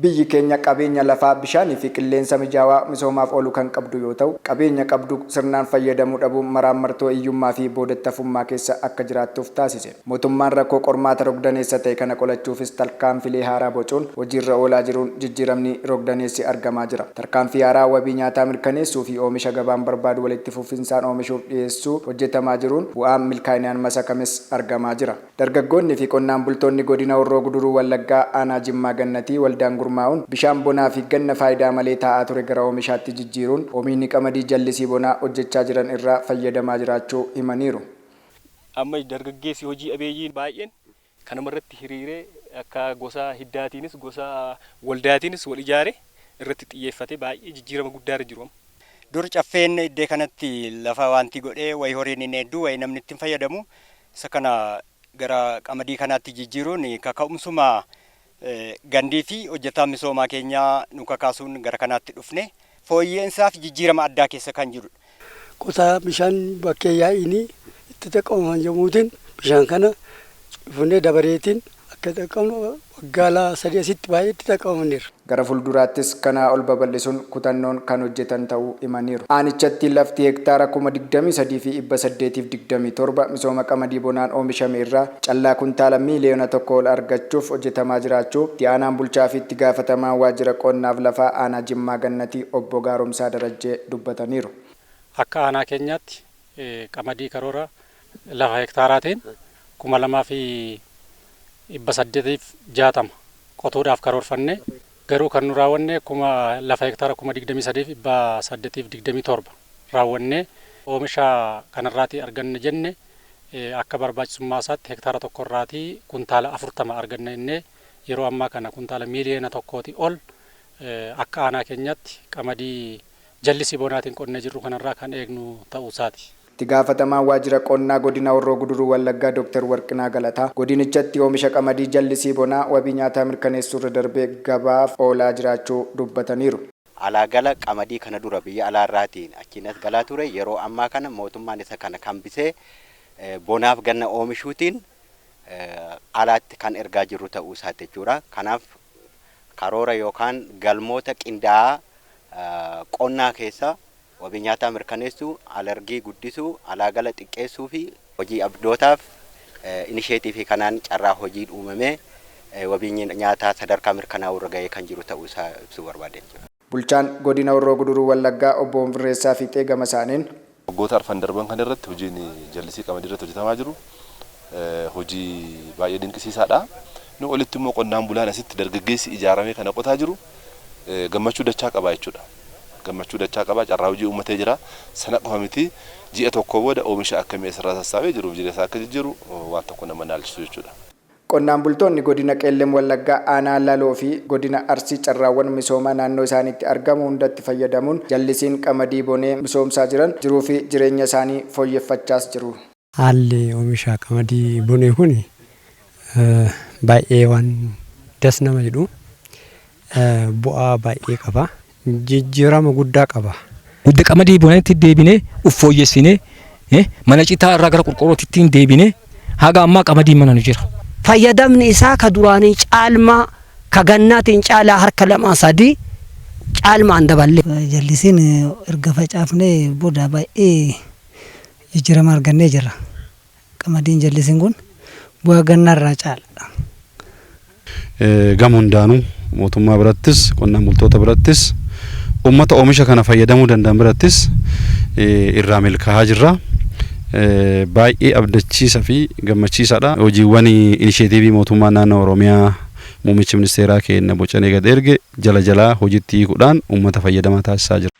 Biyyi keenya qabeenya lafaa, bishaanii fi qilleensa mijaawaa misoomaaf oolu kan qabdu yoo ta'u, qabeenya qabdu sirnaan fayyadamuu dhabuun maraammartoo hiyyummaa fi boodatti hafummaa keessa akka jiraattuuf taasise. Mootummaan rakkoo qormaata rogdaneessa ta'e kana qolachuufis tarkaanfilee haaraa bocuun hojiirra oolaa jiruun jijjiiramni rogdaneessi argamaa jira. Tarkaanfii haaraa wabii nyaataa mirkaneessuu fi oomisha gabaan barbaadu walitti fufinsaan oomishuuf dhiyeessuu hojjetamaa jiruun bu'aan milkaa'inaan masakames argamaa jira. Dargaggoonni fi qonnaan bultoonni Godina Horroo Guduruu Wallaggaa Aanaa Jimmaa Gannatii waldaan gurmaa'uun bishaan bonaa fi ganna faayidaa malee taa'aa ture gara oomishaatti jijjiiruun oomishni qamadii jallisii bonaa hojjechaa jiran irraa fayyadamaa jiraachuu himaniiru. Amma dargaggeessi hojii dhabeeyyiin baay'een kanuma irratti hiriiree akka gosa hiddaatiinis gosa waldaatiinis wal ijaare irratti xiyyeeffate baay'ee jijjiirama guddaa irra jiru amma. Dur caffeen iddee kanatti lafa wanti godhee wayi horiin hin hedduu wayi namni ittiin fayyadamu, isa kana gara qamadii kanaatti jijjiiruun kaka'umsuma gandii fi hojjetaan misoomaa keenyaa nu kakaasuun gara kanaatti dhufne fooyya'insaa fi jijjiirama addaa keessa kan jirudha. Qotaa bishaan bakkee yaa'iinii itti xaqqabaman yommuu bishaan kana cufnee dabareetiin akka xaqqabnu waggaa 3 asitti baay'ee itti xaqqabamaniiru. Gara fuulduraattis kanaa ol babal'isuun kutannoon kan hojjetan ta'uu himaniiru. Aanichatti lafti hektaara 23,827 misooma qamadii bonaan oomishame irraa callaa kuntaala miiliyoona 1 ol argachuuf hojjetamaa jiraachuu itti aanaan bulchaa fi itti gaafatamaan waajjira qonnaaf lafaa aanaa Jimmaa Gannatii obbo Gaaromsaa Darajjee dubbataniiru. Akka aanaa keenyaatti qamadii karoora lafa hektaaraatiin 2,860 qotuudhaaf karoorfanne, garuu kan nu raawwanne kuma lafa hektaara 23,827 raawwanne. Oomisha kanarraatii arganne jenne akka barbaachisummaa isaatti hektaara tokkorraatii kuntaala 40 arganne jennee, yeroo ammaa kana kuntaala miiliyoona 1tii ol akka aanaa keenyaatti qamadii jallisii bonaatiin qonnee jirru kanarraa kan eegnu ta'uu isaati. Itti gaafatamaan waajjira qonnaa godina Horroo Guduruu Wallaggaa Dooktar Warqinaa Galataa godinichatti oomisha qamadii jallisii bonaa wabii nyaataa mirkaneessuurra darbee gabaaf oolaa jiraachuu dubbataniiru. Alaa gala qamadii kana dura biyya alaarraatiin achiin as galaa ture, yeroo ammaa kana mootummaan isa kana hambisee bonaaf ganna oomishuutiin alaatti kan ergaa jirru ta'uu isaati jechuudha. Kanaaf karoora yookaan galmoota qindaa'aa qonnaa keessa wabii nyaataa mirkaneessuu, alergii guddisuu, alaa gala xiqqeessuu fi hojii abdootaaf inisheetiivii kanaan carraa hojii uumamee wabii nyaataa sadarkaa mirkanaa'uu irra gahee kan jiru ta'uu isaa ibsuu barbaade jechuudha. Bulchaan godina Horroo Guduruu Wallaggaa obbo Firreessaa Fiixee gama isaaniin, Waggoota arfan darban kan irratti hojiin jallisii qamadii irratti hojjetamaa jiru hojii baay'ee dinqisiisaadha. Nu olitti immoo qonnaan bulaan asitti dargaggeessi ijaaramee kana qotaa jiru gammachuu dachaa qaba jechuudha. Gammachuu dachaa qaba, carraa hojii uummatee jira. Sana qofa miti, ji'a tokko booda oomisha akkamii asirraa sassaabee jiruuf jireenya isaa akka jijjiiru waan tokko nama naalchisu jechuudha. Qonnaan bultoonni godina Qeellem Wallaggaa aanaa Laloo fi godina Arsii carraawwan misoomaa naannoo isaaniitti argamu hundatti fayyadamuun jallisiin qamadii bonee misoomsaa jiran jiruu fi jireenya isaanii fooyyeffachaas jiru. Haalli oomisha qamadii bonee kun baay'ee waan das nama jedhu, bu'aa baay'ee qaba. Jijjiirama guddaa qaba. Gudda qamadii boneetti deebinee uf fooyyessinee, mana citaa irraa gara qorqorrootti deebinee haga ammaa qamadii mana nu jira. Fayyadamni isaa ka duraanii caalmaa ka gannaatiin caalaa harka lama sadii caalmaan daballe. Jallisiin erga facaafnee booda baay'ee jijjiirama argannee jirra. Qamadiin jallisiin kun bu'aa gannaarraa caala. Gama hundaanuu mootummaa birattis, qonnaan bultoota birattis, uummata oomisha kana fayyadamuu danda'an birattis irraa milkaa'aa jirra. Baay'ee abdachiisa fi gammachiisaadha. Hojiiwwan inisheetiivii mootummaa naannoo Oromiyaa muummichi ministeeraa keenya bocanee gad erge jala jalaa hojiitti hiikuudhaan uummata fayyadamaa taasisaa jira.